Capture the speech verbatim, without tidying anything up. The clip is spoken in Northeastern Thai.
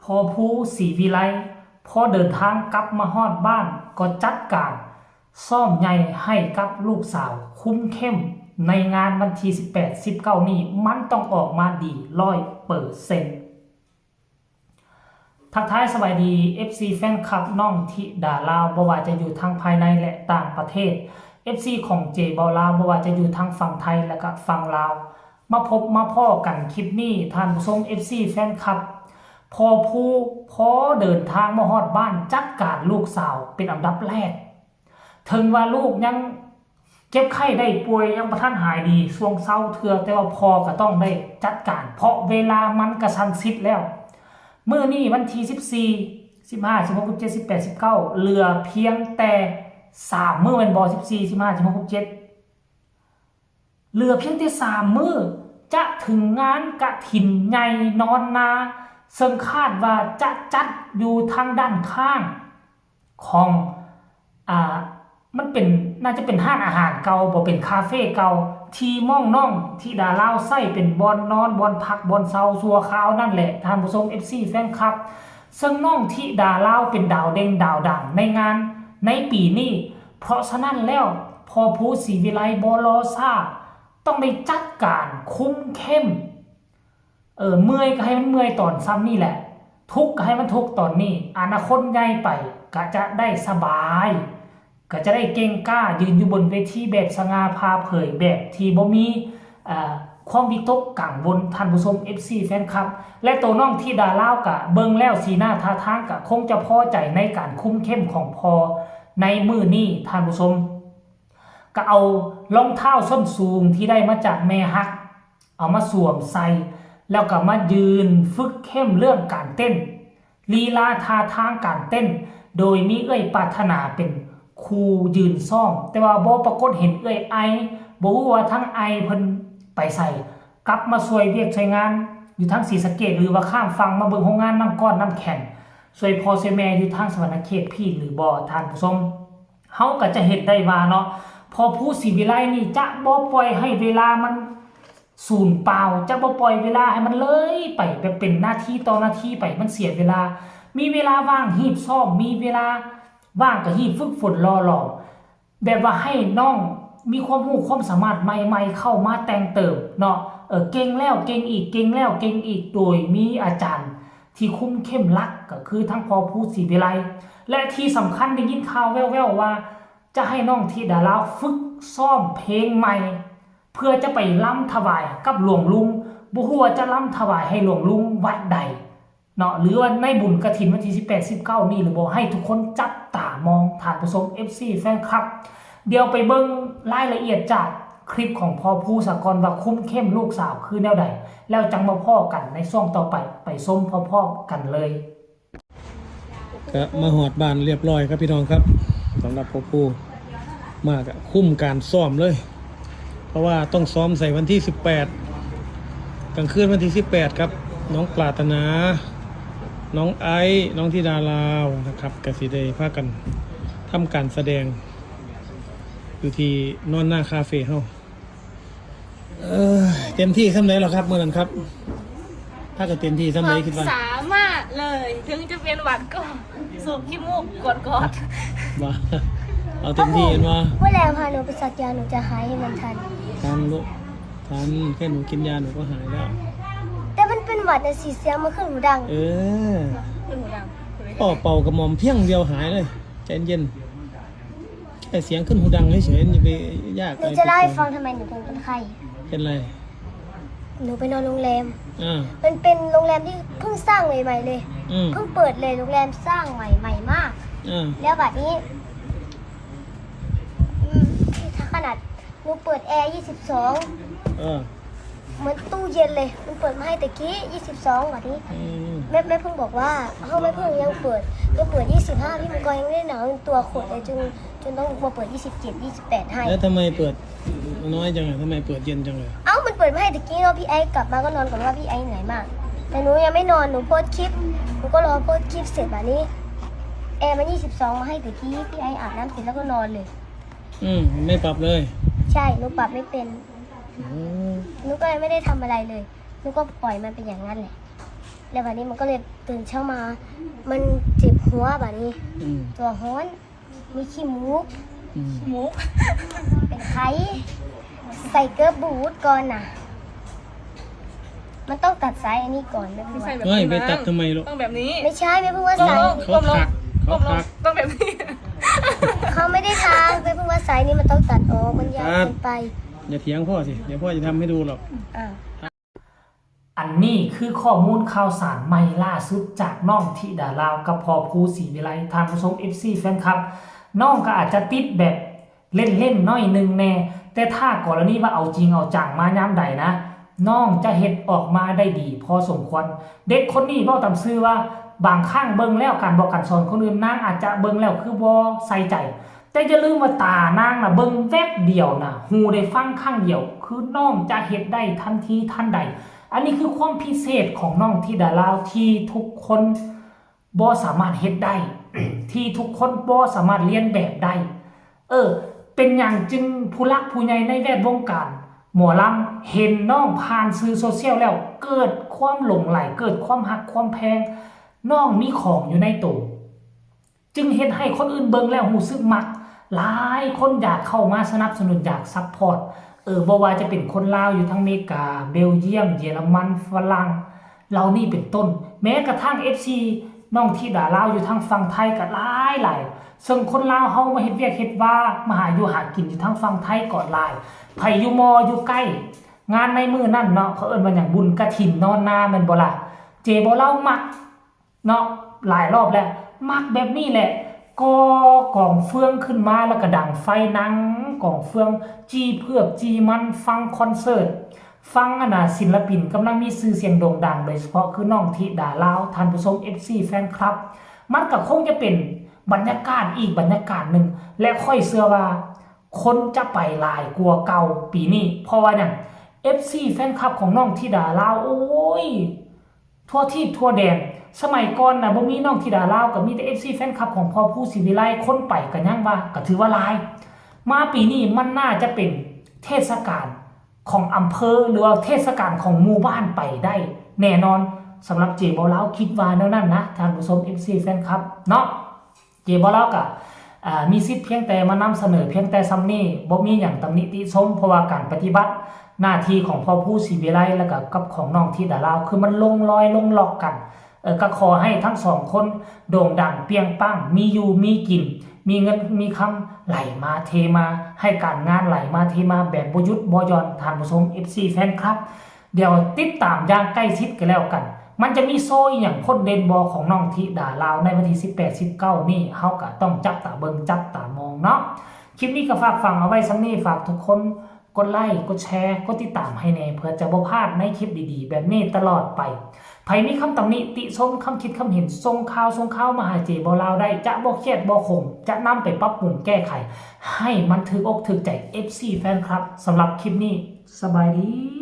พอภูศรีวิไล พอเดินทางกลับมาฮอดบ้านก็จัดการซ้อมใหญ่ให้กับลูกสาว คุมเข้มในงานวันที่สิบแปด สิบเก้า นี้ มันต้องออกมาดีร้อยเปอร์เซ็นต์ ทักทายสบายดี เอฟซี แฟนคลับน้องธิดาลาว บ่ว่าจะอยู่ทางภายในและต่างประเทศ เอฟซี ของเจเบาลาว บ่ว่าจะอยู่ทางฝั่งไทยและก็ฝั่งลาว มาพบมาพ้อกันคลิปนี้ ท่านผู้ชม เอฟซี แฟนคลับ พอภู พอเดินทางมาฮอดบ้านจัดการลูกสาวเป็นอันดับแรก ถึงว่าลูกยังเจ็บไข้ได้ป่วยยังบ่ทันหายดี ช่วงเซาเทื่อ แต่ว่าพ่อก็ต้องได้จัดการ เพราะเวลามันกระชั้นชิดแล้ว มื้อนี้วันที่สิบสี่ สิบห้า สิบหก สิบเจ็ด สิบแปด สิบเก้า เหลือเพียงแต่สามมื้อแม่นบ่ สิบสี่ สิบห้า สิบหก สิบเจ็ด เหลือเพียงแต่สามมื้อ จะถึงงานกฐินใหญ่นอนนา ซึ่งคาดว่าจะจัดอยู่ทางด้านข้างของ อ่า มันเป็น น่าจะเป็นร้านอาหารเก่า บ่เป็นคาเฟ่เก่า ที่ม่องน้องธิดาลาวใช้เป็นบ่อนนอน บ่อนพัก บ่อนเซาชั่วคราวนั่นแหละ ท่านผู้ชม เอฟซี แฟนคลับ ซึ่งน้องธิดาลาวเป็นดาวเด่นดาวดังในงานในปีนี้ เพราะฉะนั้นแล้ว พอภูศรีวิไลบ่รอช้า ต้องได้จัดการคุมเข้ม เออ เมื่อยก็ให้มันเมื่อยตอนซ่ำนี่แหละ ทุกข์ก็ให้มันทุกข์ตอนนี้ อนาคตใหญ่ไปก็จะได้สบาย ก็จะได้เก่งกล้ายืนอยู่บนเวทีแบบสง่าผ่าเผย แบบที่บ่มี เอ่อ ความวิตกกังวล ท่านผู้ชม เอฟซี แฟนคลับ และตัวน้องธิดาลาวก็เบิ่งแล้วสีหน้าท่าทางก็คงจะพอใจในการคุมเข้มของพ่อในมื้อนี้ ท่านผู้ชม ก็เอารองเท้าส้นสูงที่ได้มาจากแม่ฮัก เอามาสวมใส่ แล้วก็มายืนฝึกเข้มเรื่องการเต้น ลีลาท่าทางการเต้น โดยมีเอื้อยปรารถนาเป็นครูยืนซ้อม แต่ว่าบ่ปรากฏเห็นเอื้อยไอ บ่ฮู้ว่าทั้งไอเพิ่นไปไส กลับมาช่วยเวียกช่วยงานอยู่ทางศรีสะเกษ หรือว่าข้ามฝั่งมาเบิ่งโรงงานน้ำก้อนน้ำแข็ง ช่วยพ่อช่วยแม่อยู่ทางสะหวันนะเขตพี้หรือบ่ ท่านผู้ชม เฮาก็จะเห็นได้ว่าเนาะ พอภูศรีวิไลนี่จะบ่ปล่อยให้เวลามันสูญเปล่า จะบ่ปล่อยเวลาให้มันเลยไปแบบเป็นนาทีต่อนาทีไป มันเสียเวลา มีเวลาว่างฮีบซ้อม มีเวลาว่างก็ฮีบฝึกฝนหล่อหลอม แบบว่าให้น้องมีความรู้ความสามารถใหม่ๆเข้ามาแต่งเติมเนาะ เออ เก่งแล้วเก่งอีก เก่งแล้วเก่งอีก โดยมีอาจารย์ที่คุมเข้มหลักก็คือทั้งพอภูศรีวิไล และที่สำคัญได้ยินข่าวแว่วๆว่า จะให้น้องธิดาลาวฝึกซ้อมเพลงใหม่ เพื่อจะไปรำถวายกับหลวงลุง บ่ฮู้ว่าจะรำถวายให้หลวงลุงวัดใดเนาะ หรือว่าในบุญกฐินวันที่สิบแปด สิบเก้า นี้หรือบ่ ให้ทุกคนจับตามอง ท่านผู้ชม เอฟซี แฟนคลับ เดี๋ยวไปเบิ่งรายละเอียดจากคลิปของพอภูซะก่อนว่าคุมเข้มลูกสาวคือแนวใด แล้วจั่งมาพ้อกันในช่วงต่อไป ไปชมพร้อมๆกันเลย ก็มาฮอดบ้านเรียบร้อยครับพี่น้องครับ สำหรับพอภู มาก็คุมการซ้อมเลย เพราะว่าต้องซ้อมใส่วันที่สิบแปด กลางคืนวันที่สิบแปดครับ น้องปรารถนา น้องไอซ์ น้องธิดาลาวนะครับ ก็สิได้พากันทำการแสดง อยู่ที่นอนนาคาเฟ่เฮา เออ เต็มที่ส่ำใด๋ล่ะครับมื้อนั้นครับ ถ้าก็เต็มที่ส่ำใด๋คิดว่า สามารถเลย ถึงจะเป็นหวัดก็สูบขี้มูกกอดๆ ว่า เอาเต็มที่เห็นบ่ เมื่อแล้วพาหนูไปสักยา หนูจะหายให้มันทัน ทันลูก ทัน แค่หนูกินยาหนูก็หายแล้ว แต่มันเป็นหวัดน่ะสิ เสียงมันขึ้นหูดัง เออ ขึ้นหูดัง เป่า เป่ากระหม่อมเพียงเดียวหายเลย ใจเย็น แค่เสียงขึ้นหูดังเฉยๆ อย่าไปยาก หนูจะเล่าให้ฟังทำไมหนูถึงเป็นไข้ เป็นไร หนูไปนอนโรงแรม อ่า มันเป็นโรงแรมที่เพิ่งสร้างใหม่ๆเลย อืม เพิ่งเปิดเลย โรงแรมสร้างใหม่ๆมาก อ่า แล้วบัดนี้ อืม ขนาดหนูเปิดแอร์ ยี่สิบสอง เออ เหมือนตู้เย็นเลย มันเปิดมาให้ตะกี้ ยี่สิบสอง บัดนี้ อืม แม่ แม่เพิ่งบอกว่า ห้องแม่เพิ่งยังเปิด ยังเปิด ยี่สิบห้า พี่มังกรยังได้หนาวจนตัวขดเลย จน จนต้องมาเปิด ยี่สิบเจ็ด ยี่สิบแปด ให้ แล้วทำไมเปิดน้อยจังอะ ทำไมเปิดเย็นจังเลย เอ้า มันเปิดมาให้ตะกี้เนาะ พี่ไอซ์กลับมาก็นอนก่อน ว่าพี่ไอซ์เหนื่อยมาก แต่หนูยังไม่นอน หนูโพสต์คลิป หนูก็รอโพสต์คลิปเสร็จ บัดนี้ แอร์มัน ยี่สิบสอง มาให้ตะกี้ พี่ไอซ์อาบน้ำเสร็จแล้วก็นอนเลย อืม ไม่ปรับเลย ใช่ หนูปรับไม่เป็น อืม หนูก็เลยไม่ได้ทำอะไรเลย หนูก็ปล่อยมันเป็นอย่างนั้นแหละ แล้วบัดนี้มันก็เลยตื่นเช้ามา มันเจ็บหัวบัดนี้ อืม ตัวฮ้อน มีขี้มูก อืม หมู เป็นไข้ ใส่เกิร์บบูทก่อนนะ มันต้องตัดสายอันนี้ก่อนแม่พึ่ง ใส่ ว่า แบบ เฮ้ย นี้ ไป นะ ตัดทำไมลูก ต้องแบบนี้ ไม่ใช่แม่พึ่งว่า ก้ม สาย ลง เขาถักเขา ก้มลง ถัก ต้องแบบนี้ เขาไม่ได้ทางแม่พึ่งว่าสายนี้มันต้องตัดออก มันยาวเกินไป อย่าเถียงพ่อสิ เดี๋ยวพ่อจะทำให้ดูหรอก อ่า อันนี้คือข้อมูลข่าวสารใหม่ล่าสุดจากน้องธิดาลาวกับพ่อภูศรีวิไล ท่านผู้ชม เอฟซี แฟนคลับ น้องก็อาจจะติดแบบเล่นๆหน้อยหนึ่งแน่ แต่ถ้ากรณีว่าเอาจริงเอาจังมายามใดนะ น้องจะเฮ็ดออกมาได้ดีพอสมควร เด็กคนนี้เว้าตามซื่อว่าบางครั้งเบิ่งแล้วการบอกการสอนคนอื่น นางอาจจะเบิ่งแล้วคือบ่ใส่ใจ แต่อย่าลืมว่าตานางนะเบิ่งแวบเดียวนะ หูได้ฟังครั้งเดียว คือน้องจะเฮ็ดได้ทันทีทันใด อันนี้คือความพิเศษของน้องธิดาลาวที่ทุกคนบ่สามารถเฮ็ดได้ ที่ทุกคนบ่สามารถเลียนแบบได้ เออ เป็นหยังจึงผู้หลักผู้ใหญ่ในแวดวงการหมอลำเห็นน้องผ่านสื่อโซเชียลแล้ว เกิดความหลงใหล เกิดความฮักความแพง น้องมีของอยู่ในโต จึงเฮ็ดให้คนอื่นเบิ่งแล้วรู้สึกมัก หลายคนอยากเข้ามาสนับสนุน อยากซัพพอร์ต เออ บ่ว่าจะเป็นคนลาวอยู่ทางอเมริกา เบลเยียม เยอรมัน ฝรั่ง เหล่านี้เป็นต้น แม้กระทั่ง เอฟซี น้องธิดาลาวอยู่ทางฝั่งไทยก็หลายหลาย ซึ่งคนลาวเฮามาเฮ็ดเวียกเฮ็ดว่า มาหาอยู่หากินอยู่ทางฝั่งไทยก็หลาย ไผอยู่มออยู่ใกล้ งานในมื้อนั้นเนาะ เขาเอิ้นว่าหยัง บุญกฐินนอนนาแม่นบ่ล่ะ เจบ่ลาวมัก เนาะ หลายรอบแล้ว มักแบบนี้แหละ ก่อกองเฟืองขึ้นมาแล้วก็ดังไฟ นั่งกองเฟือง จีเผือกจีมัน ฟังคอนเสิร์ต ฟังอันน่ะศิลปินกำลังมีชื่อเสียงโด่งดัง โดยเฉพาะคือน้องธิดาลาว ท่านผู้ชม เอฟซี แฟนคลับ มันก็คงจะเป็นบรรยากาศอีกบรรยากาศหนึ่ง และข้อยเชื่อว่าคนจะไปหลายกว่าเก่าปีนี้ เพราะว่าหยัง เอฟซี แฟนคลับของน้องธิดาลาว โอ้ย ทั่วทีปทั่วแดน สมัยก่อนน่ะบ่มีน้องธิดาลาว ก็มีแต่ เอฟซี แฟนคลับของพ่อภูศรีวิไล คนไปก็ยังว่าก็ถือว่าหลาย มาปีนี้มันน่าจะเป็นเทศกาลของอำเภอ หรือว่าเทศกาลของหมู่บ้านไปได้แน่นอน สำหรับเจบ่ลาวคิดว่าแนวนั้นนะ ท่านผู้ชม เอฟซี แฟนคลับเนาะ เจบ่ลาวก็อ่ามีสิทธิ์เพียงแต่มานำเสนอเพียงแต่ส่ำนี้ บ่มีหยังตำหนิติชม เพราะว่าการปฏิบัติหน้าที่ของพ่อภูศรีวิไล แล้วก็กับของน้องธิดาลาว คือมันลงรอยลงล็อกกัน เออ ก็ขอให้ทั้งสองคนโด่งดังเปรี้ยงปัง มีอยู่มีกิน มีเงินมีคำไหลมาเทมา ให้การงานไหลมาเทมาแบบบ่หยุดบ่หย่อน ท่านผู้ชม เอฟซี แฟนคลับ เดี๋ยวติดตามอย่างใกล้ชิดกันแล้วกัน มันจะมีโชว์อหย่างโดดเด่นบ่ของน้องธิดาลาวในวันที่สิบแปด สิบเก้า นี้ เฮาก็ต้องจับตาเบิ่งจับตามองเนาะ คลิปนี้ก็ฝากฝังเอาไว้ส่ำนี้ ฝากทุกคนกดไลค์ กดแชร์ กดติดตามให้แน่ เพื่อจะบ่พลาดในคลิปดีๆ แบบนี้ตลอดไป ไผมีคำตำหนิติชม คำคิดคำเห็น ส่งข่าวส่งข่าวมาหาเจบ่ลาวได้ จะบ่เครียดบ่ขม จะนำไปปรับปรุงแก้ไข ให้มันถูกอกถูกใจ เอฟซี แฟนคลับ สำหรับคลิปนี้ สบายดี